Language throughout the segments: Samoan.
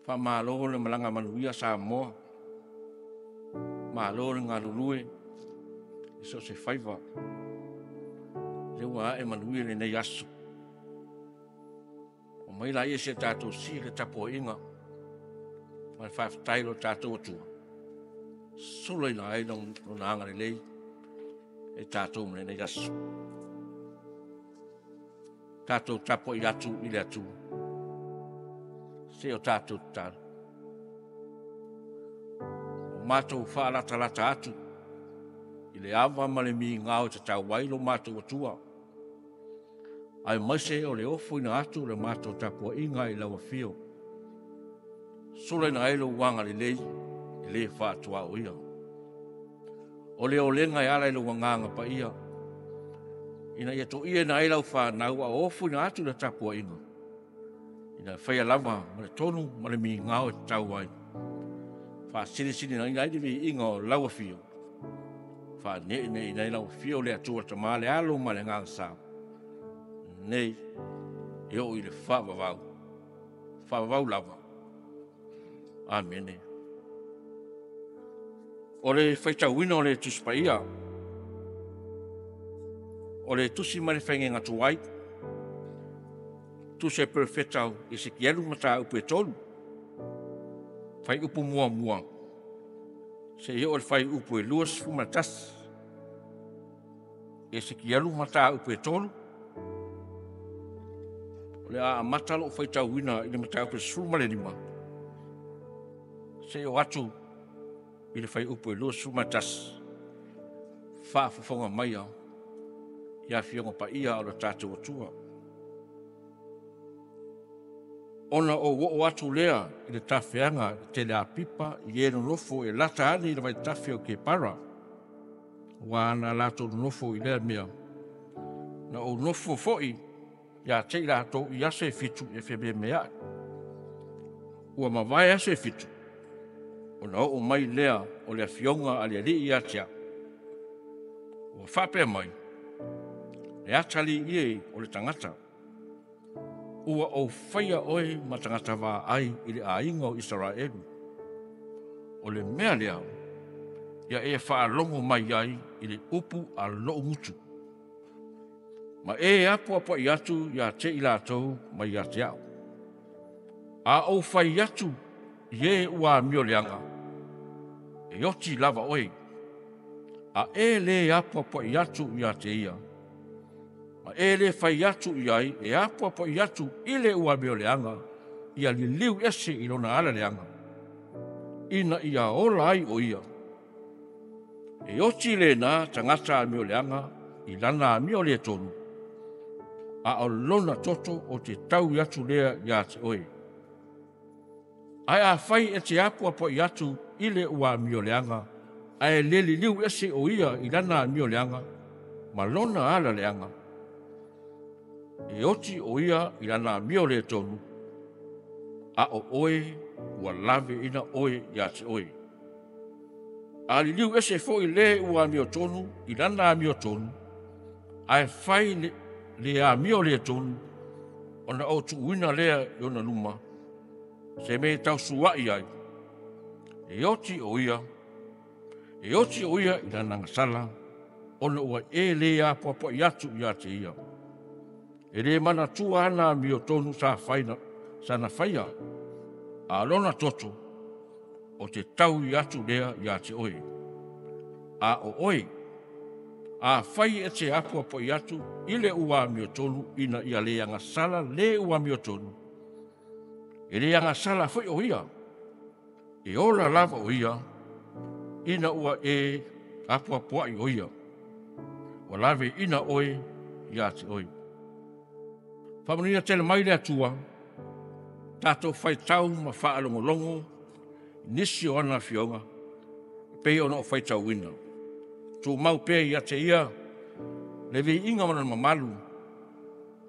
Faamalo le malaga manuia Samoa, malo le galulue i so o se faiva, o lea ua ae manuia lenei aso. Omai laia se i tatou sii le tapuaiga ma le faafetai i lo tatou Atua, sosolaina ai Lona agalelei ia i tatou ma lenei aso. Tatou tapuai atu i le Atua se i o tatou tatalo. Ua matou faalatalata atu i le ava ma le migao e tatau ai lo matou Atua, aemaise o le ofoina atu o le matou tapuaiga i lau Afio, sulaina ai lou agalelei e le faatuaoia. O le olega e ala i lou Agaga Paia, ina ia toiaina ai lau fanau a o ofoina atu le tapuaiga, ina ia faia lava ma le tonu ma le migao e tatau ai, faasilisiliina ai le viiga o lau Afio, faaneeneeina ai lau Afio le Atua le Tama le Alo ma le Agaga Sa, nei e oo i le faavavau, faavavau lava. Amene. O le faitauina o le Tusi Paia, o le Tusi mai le Faigaiga Tuai, Tusi a le Perofeta o Esikielu Mataupu e 3, Fuaiupu 1 seia oo i le fuaiupu e 21. Esikielu Mataupu e 3. O le a amata lou faitauina i le mataupu e 15 seia oo atu i le fuaiupu e 21. Faafofoga maia i Afioga Paia a lo tatou Atua. Ona ou oo atu lea i le tafeaga i Teleapipa i e nonofo e lata ane i le vaitafe o Kepara, aua na latou nonofo i lea mea. Na ou nofo foi ia te i latou i aso e fitu e fememeai. Ua mavae aso e fitu, ona oo mai lea o le Afioga a le Alii ia te au, ua faapea mai, “Le atalii e o le tagata, ua ou faia oe ma tagata vaai i le aiga o Isaraelu. O le mea lea, ia e faalogo mai ai i le upu a lou gutu, ma e apoapoai atu ia te i latou mai ia te au. A ou fai atu i e ua amioleaga, e oti lava oe, a e le apoapoai atu ia te ia, ma e le fai atu i ai e apoapoai atu i le amioleaga ia liliu ese i lona ala leaga, ina ia ola ai o ia, e oti lena tagata amioleaga i lana amio le tonu, a o lona toto ou te taui atu lea ia te oe. Ae afai e te apoapoai atu i le ua amioleaga, ae le liliu ese o ia i lana amioleaga ma lona ala leaga, e oti o ia i lana amio le tonu, a o oe ua laveina oe ia te oe. A liliu ese foi le ua amiotonu i lana amiotonu, ae fai le amio le tonu, ona ou tuuina lea i ona luma se mea e tausuai ai, e oti o ia i lana agasala, ona ua e le apoapoai atu ia te ia. E le manatua ana amiotonu sa na faia, a o lona toto ou te taui atu lea ia te oe. A o oe, afai e te apoapoai atu i le ua amiotonu ina ia le agasala le ua amiotonu, e le agasala foi o ia, e ola lava o ia, ina ua e apoapoai o ia, ua laveaiina oe ia te oe. Faamanuia tele mai le Atua, tatou faitau ma faalogologo i nisi o ana Afioga e pei ona ou faitauina. Tumau pea ia te Ia le viiga ma Lona mamalu,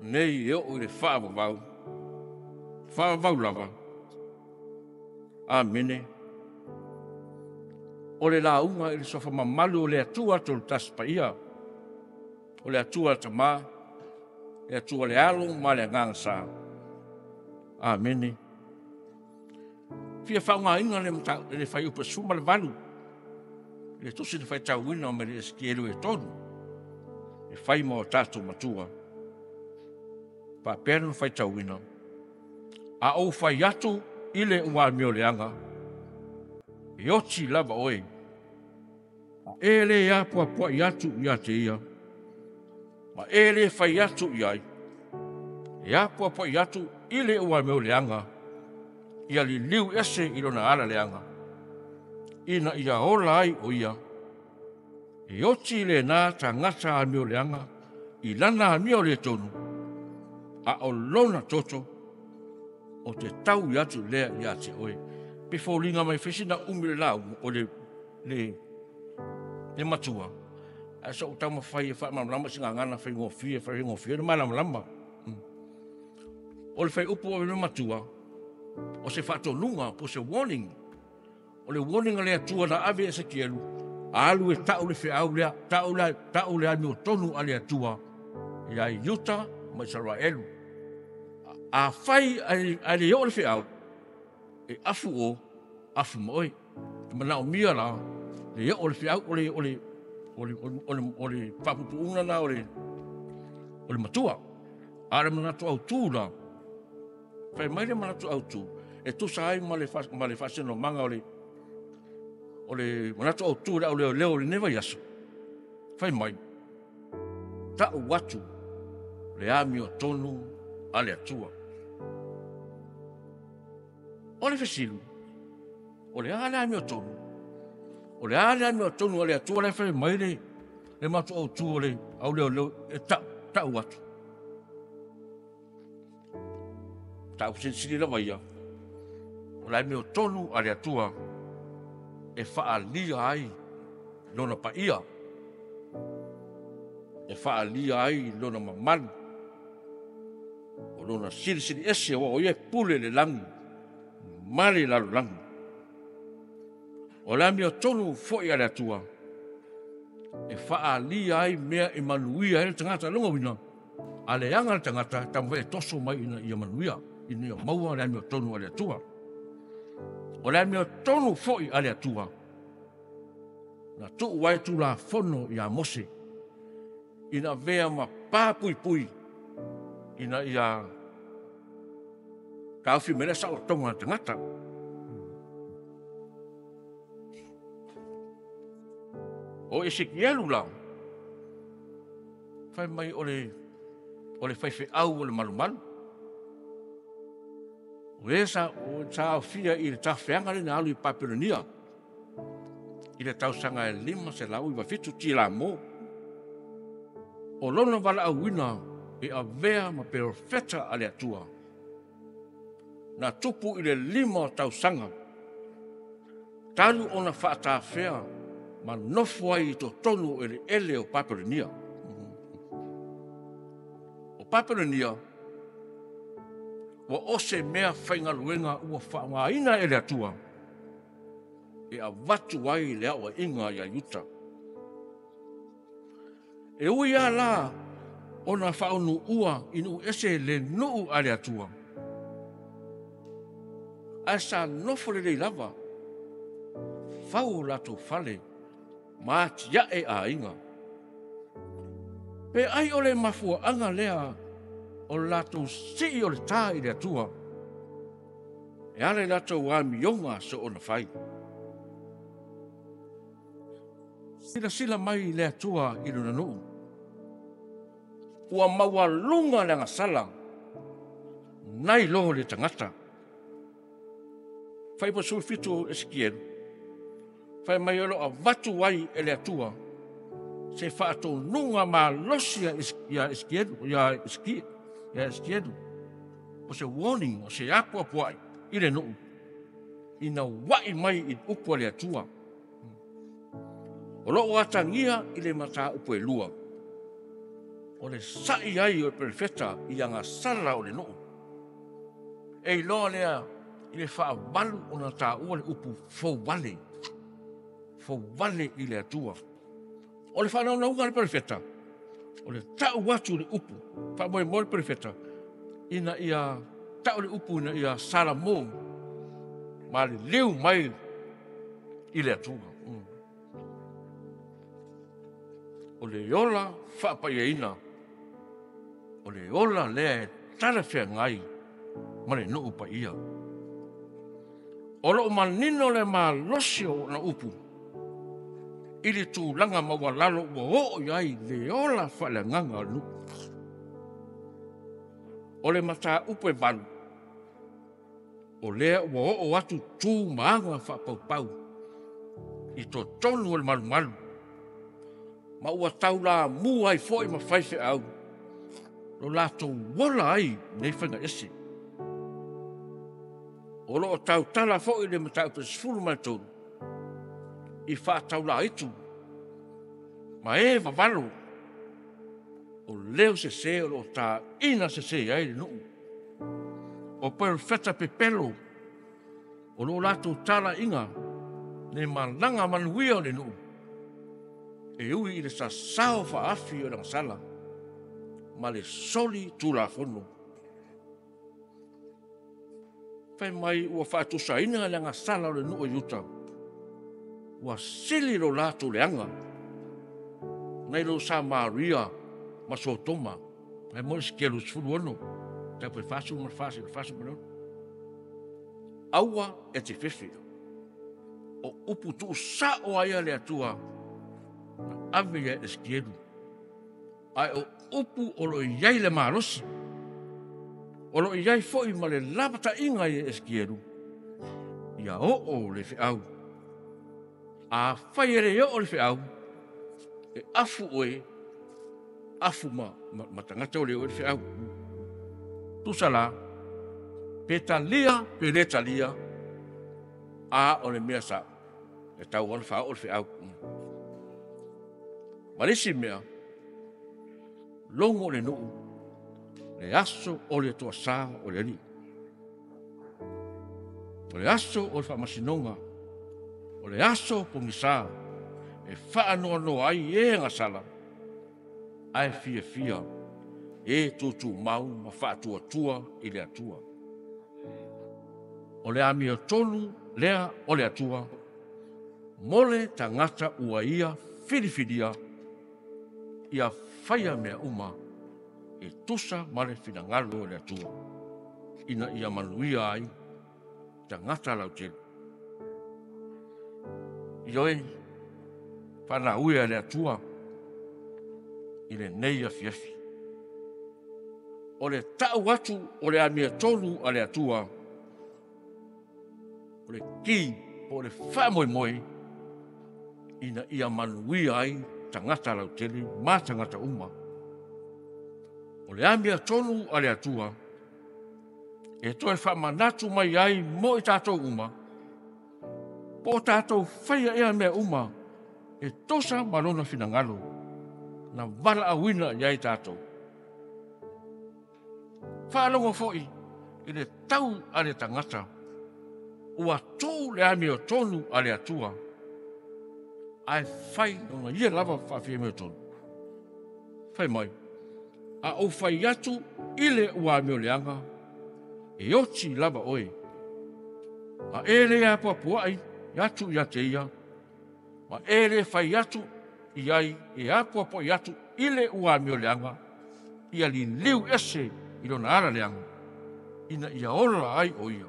nei e oo i le faavavau, faavavau lava. Amene. O le lauga i le Suafa mamalu o le Atua Toatasi Paia, o le Atua le Tama, le Atua le Alo ma le Agaga Sa. Amene. Fia faaaogaina le fuaiupu e 18 i le tusi na faitauina mai le Esikielu e 3, e fai ma o tatou matua, faapea lona faitauina, “A ou fai atu i le ua amioleaga, e oti lava oe, a e le apoapoai atu ia te ia, ma e le fai atu i ai, e apoapoai atu i le ua amioleaga, ia liliu ese i lona ala leaga, ina ia ola ai o ia, e oti lena tagata amioleaga i lana amio le tonu, a o lona toto ou te taui atu lea ia te oe.” E pei e foliga mai e fai sina umi o le lauga, o le matua, ae se i ou taumafai e faamalamalama i se gagana faigofie e faigofie ai ona malamalama. O le fuaiupu ua avea ma matua, o se faatonuga po o se warning. O le warning a le Atua na ave i Esikielu, alu e tau le feau lea, tau le amiotonu a le Atua ia Iuta ma Isaraelu. Afai ae le oo le feau, e afu o, afu ma oe. E manaomia la le oo o le feau, o le faapuupuuga lena o le matua. A o le manatu autu la, fai mai le manatu autu e tusa ai ma le faasinomaga o le manatu autu o le auleoleo i lenei vaiaso, fai mai, tau atu le amiotonu a le Atua. O le fesili, o le a le amiotonu? O le a le amiotonu a le Atua la e fai mai le matou autu o le auleoleo e tau atu? O mataupu silisili lava ia, o le amiotonu a le Atua e faaalia ai Lona paia, e faaalia ai Lona mamalu, o Lona Silisili Ese aua o Ia e pule i le lagi ma le lalolagi. O le amiotonu foi a le Atua e faaalia ai mea e manuia ai le tagata. O lona uiga, a leaga le tagata, e taumafai e toso mai ina ia manuia, ina ia maua le amiotonu a le Atua. O le amiotonu foi a le Atua na tuu ai Tulafono ia Mose, ina avea ma pa puipui ina ia taofi mai ai le saolotoga o le tagata. O Esikielu la, fai mai o le faifeau o le malumalu. O e sa aofia i le tafeaga lea na alu i Papelonia i le tausaga e 597 Tilamo. O lona valaauina e avea ma perofeta a le Atua, na tupu i le 5 o tausaga talu ona faatafea ma nofo ai i totonu o eleele o Papelonia. O Papelonia ua o se meafaigaluega ua faaaogaina e le Atua e avatu ai le aoaiga ia Iuta. E ui lava la ona faauluua i nuu ese le nuu a le Atua, ae sa nofo lelei lava, fau o latou fale ma atiae aiga. Pe ai o le mafuaaga lea o le latou sii o le ta i le Atua e ala i latou amioga soona fai. Silasila mai le Atua i Lona nuu, ua maualuga le agasala nai lo le tagata. Fuaiupu 17 o Esikielu, fai mai o lo o avatu ai e le Atua se faatonuga malosi ia Esikielu, o se warning, o se apoapoai i le nuu ina uai mai i upu a le Atua. O lo o atagia i le mataupu e 2, o le sai ai o le perofeta i le agasala o le nuu. E iloa lea i le faavalu ona taua le upu fouvale, fouvale i le Atua. O le faanaunauga a le perofeta, o le tau atu o le upu, faamoemoe le perofeta ina ia tau le upu ina ia Salamo. maliliu mai i le Atua. O le ola faapaiaina, o le ola lea e talafeagai ma le nuu paia. O lo o manino le malosi o ona upu i le tulaga maualalo ua oo i ai le ola faaleagaga o le nuu. O le mataupu e 8, o lea ua oo atu tu ma aga faapaupau i totonu o le malumalu, ma ua taulamua ai foi ma faifeau lo latou ola ai i nei faiga ese. O lo o tautala foi le mataupu e 13 i faataulaitu ma e vavalo o leo sese o lo o taina sese ai le nuu. O perofeta pepelo o lo o latou talaiga le malaga manuia o le nuu, e ui ina sasao faaafi o le agasala ma le soli tulafono. Fai mai ua faatusaina le agasala o le nuu o Iuta, ua sili lo latou leaga nai lo Samaria ma Sotoma. O lena e maua i Esekielu 16 mataupu e 44 seia 46. Aua e te fefe, o upu tuusao lava ia a le Atua na ave ia Esikielu, ae o upu o lo o i ai le malosi, o lo o i ai foi ma le lapataiga i Esikielu, ia oo le feau. Afai e le oo le feau, e afu oe, afu ma tagata ua le oo i ai le feau. Tusa la, pe talia pe le talia, a o le mea sao, e tatau lava ona faaoo le feau. Ma le isi mea, logo le nuu le aso o le toasa o le Alii. O le aso o le faamasinoga, o le aso pogisa e faanoanoa ai e gasala ae fiafia e tutumau ma faatuatua i le Atua. O le amiotonu lea o le Atua mo le tagata ua Ia filifilia ia faia mea uma e tusa ma le finagalo o le Atua, ina ia manuia ai tagata lautele. Ioe, valaauina e le Atua i lenei afiafi. O le tau atu o le amiotonu a le Atua, o le ki po o le faamoemoe ina ia manuia ai tagata lautele ma tagata uma. O le amiotonu a le Atua e toe faamanatu mai ai mo i tatou uma, po o tatou faia ea mea uma e tusa ma Lona finagalo na valaauina i ai tatou. Faalogo foi i le tau a le tagata ua tu le amiotonu a le Atua, ae fai lona ia lava faafiamiotonu. Fai mai, a ou fai atu i le ua amioleaga, e oti lava oe, a e le apoapoai atu ia te ia, ma e le fai atu i ai e apoapoai atu i le ua amioleaga, ia liliu ese i lona ala leaga, ina ia ola ai o ia.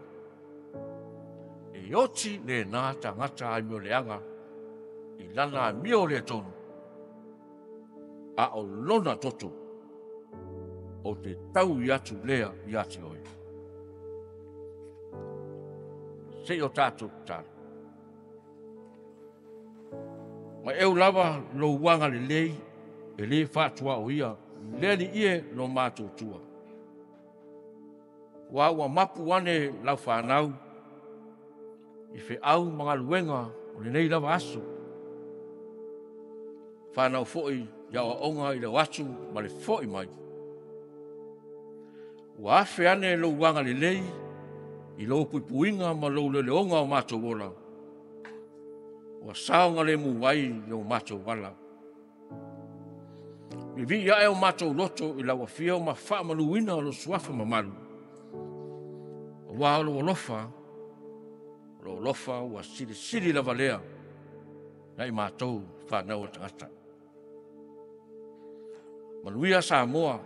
E oti lena tagata amioleaga i lana amio le tonu, a o lona toto ou te taui atu lea ia te oe. Se i o tatou tatalo. Mai eu lava lou agalelei e le faatuaoia le Alii e lo matuatua, aua ua mapu ane lau fanau i feau ma galuega o lenei lava aso, fanau foi i aoaoga i le o atu ma le foi mai. Ua afe ane lou agalelei i lou puipuiga ma lou leoleoga o matou ola, ua saogalemu ai o matou ala. Vivii ae o matou loto i lau afio ma faamanuina lou Suafa mamalu, aua o lou alofa. O lou alofa ua silisili lava lea nai matou fanau a tagata. Manuia Samoa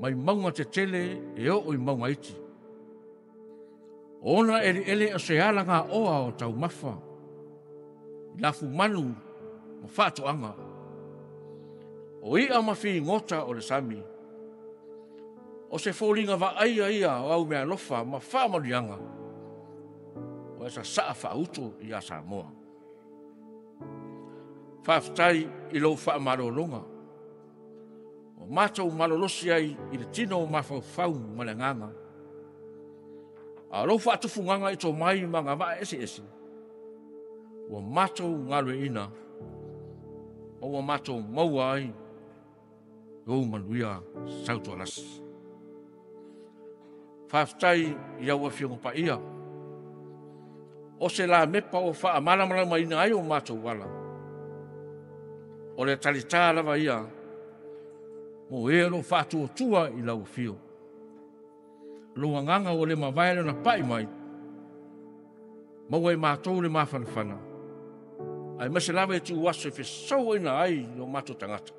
mai mauga tetele e oo i mauga iti. O ona eleele o se alagaoa o taumafa i lafumanu ma faatoaga, o ia ma figota o le sami. O se foliga vaaia ia o au meaalofa ma faamanuiaga ua e sasaa faauto ia Samoa. Faafetai i lou faamalologa ua matou malolosi ai i le tino mafaufau ma le agaga, a o lou faatufugaga i tomai ma agavaa eseese ua matou galueaiina ma ua matou maua ai ou manuia sautualasi. Faafetai i au Afioga Paia, o se lamepa ua faamalamalamaina ai o matou ala, o le talita lava ia mo e o lo o faatuatua i lau afio. Lou agaga ua le mavae le pai mai, maua e matou le mafanafana aemaise lava ituaso e fesouaina ai o matou tagata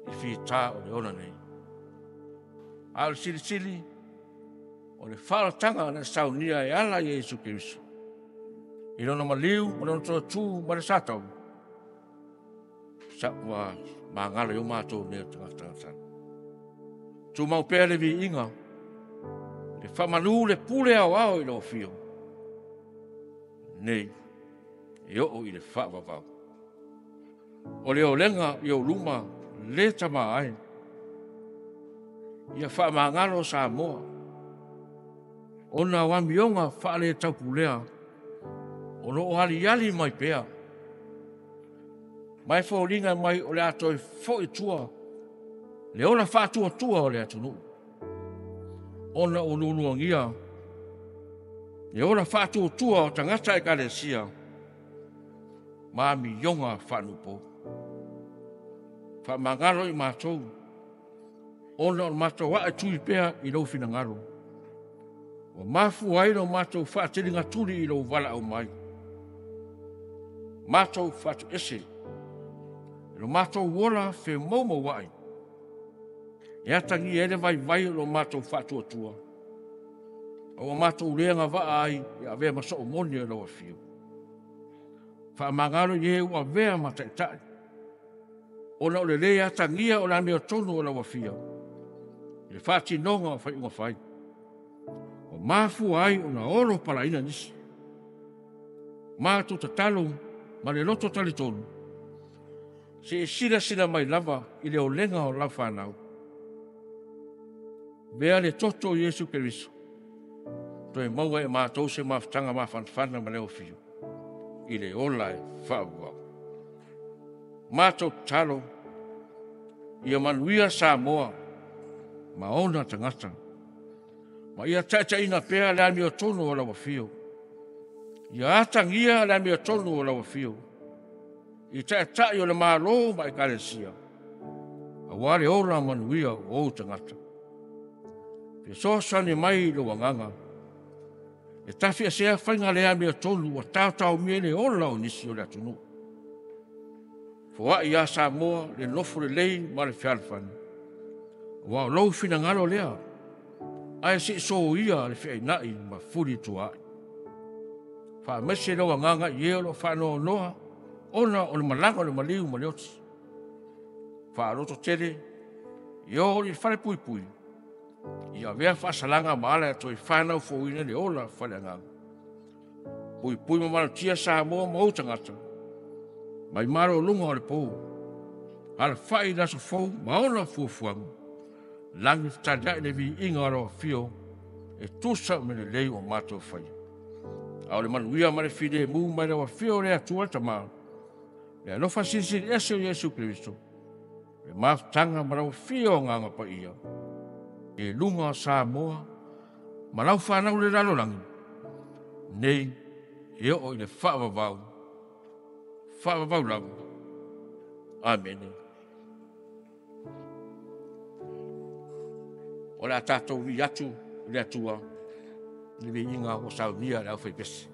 i fita o le ola nei. A o le silisili, o le faaolataga na e saunia e ala ia Iesu Keriso i Lona maliu ma Lona toe tu mai le sa tauli, ua magalo ai o matou nei o tagata tagata. Tumau pea le viiga, le faamalu, le pule aoao i lau Afio nei e oo i le faavavau. O le olega i ou luma le tama e, ia faamagalo Samoa ona o amioga faale-taupulea o lo o aliali mai pea, ma e foliga mai o le a toe foi i tua le ola faatuatua o le atunuu, ona ua lualuagia le ola faatuatua o tagata Ekalesia ma amioga faalenaupou. Faamagalo i matou ona o le matou ae tui pea i lou finagalo, ua mafua ai lo matou faasiligatuli i lou valaau mai, matou faatuese i lo matou ola femoumouai, e atagia ai le vaivai o lo matou faatuatua, a ua matou le agavaa ai e avea ma soo moni o lau Afio. Faamagalo i e ua avea ma taitai, ona o le le atagia o le amiotonu o lau Afio i le faatinoga o faaiuga fai, ua mafua ai ona olo palaina nisi. Matou tatalo ma le loto talitonu, se i e silasila mai lava i le olega o lau fanau. Avea le toto o Iesu Keriso, toe maua ai e matou se mafutaga mafanafana ma lau Afio i le ola e faavavau. Matou tatalo, ia manuia Samoa ma ona tagata, ma ia taitaiina pea le amiotonu o lau Afio. Ia atagia le amiotonu o lau Afio i Taitai o le Malo ma Ekalesia, aua le ola manuia o ou tagata. Fesoasoani mai lou Agaga e tafiesea faiga le amiotonu ua taotaomia ai le ola o nisi o le atunuu. Foai ia Samoa le nofo lelei ma le fealofani, aua o lou finagalo lea, ae se i soia le feainai ma fulituaai. Faamaise lou agaga i e o lo o faanoanoa ona o le malaga o le maliu ma le oti. Faalototele ia o i le falepuipui ia avea faasalaga ma ala e toe fanau fouina ai le ola faaleagaga. Puipui ma malutia Samoa ma ou tagata mai malologa o le po. Alafai i le aso fou ma ona fuafuaga, lagi fetaliai le viiga o lau afio e tusa o mea lelei ua matou faia. A o le manuia ma le filemu mai lau Afio le Atua le Tama, le alofa Silisili Ese o Iesu Keriso, le mafutaga ma lau Afio Agaga Paia, i luga o Samoa ma lau fanau i le lalolagi, nei e oo i le faavavau, faavavau lava. Amene. O le a tatou vivii atu i le Atua. le viiga ua saunia e le aufaipese.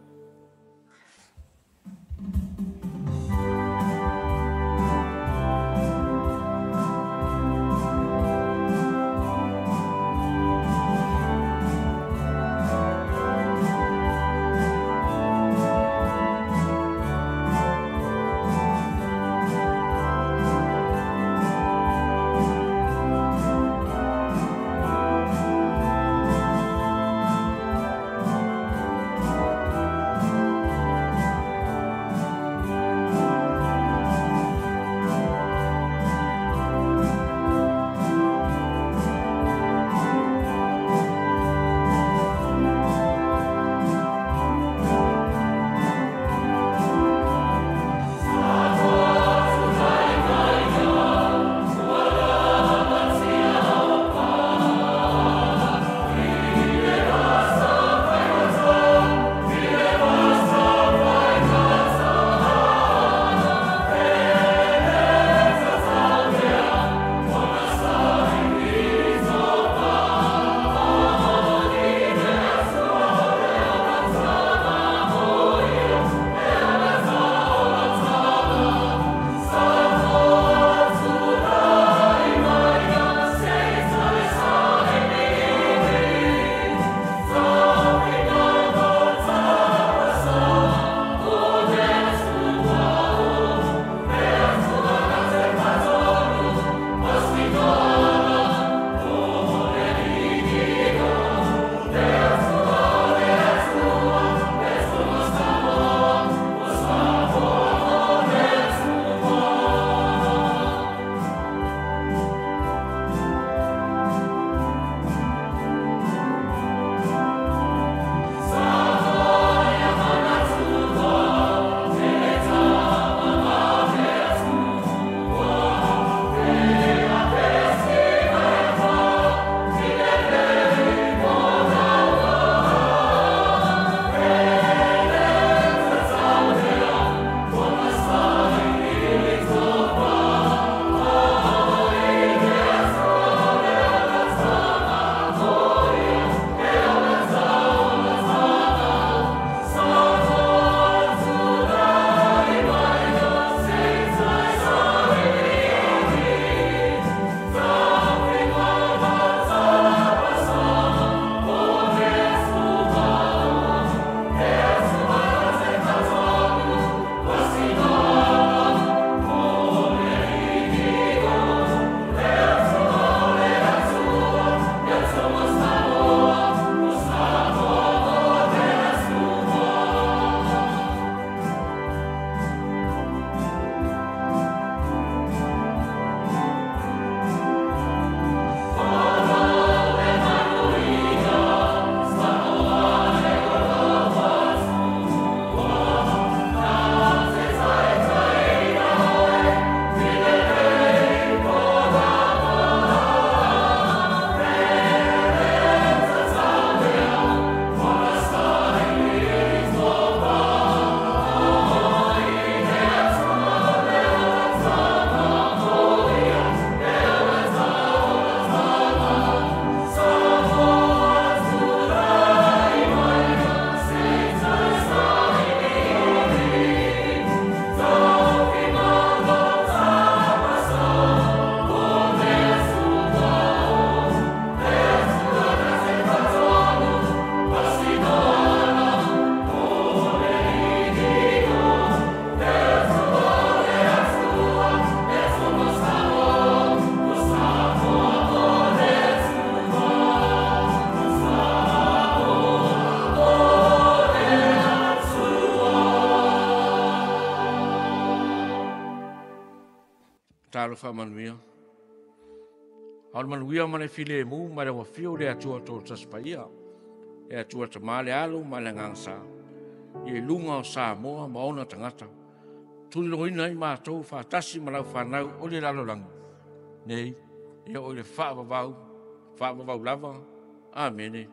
Talofa manuia. A o le manuia ma le filemu ma le auafio o le Atua Toatasi Paia, le Atua Tama le Alo ma le Agaga Sa, i luga o Samoa ma ona tagata, tuliloaina ai matou faatasi ma lau fanau o le lalolagi nei, e oo i le faavavau, faavavau lava. Amene.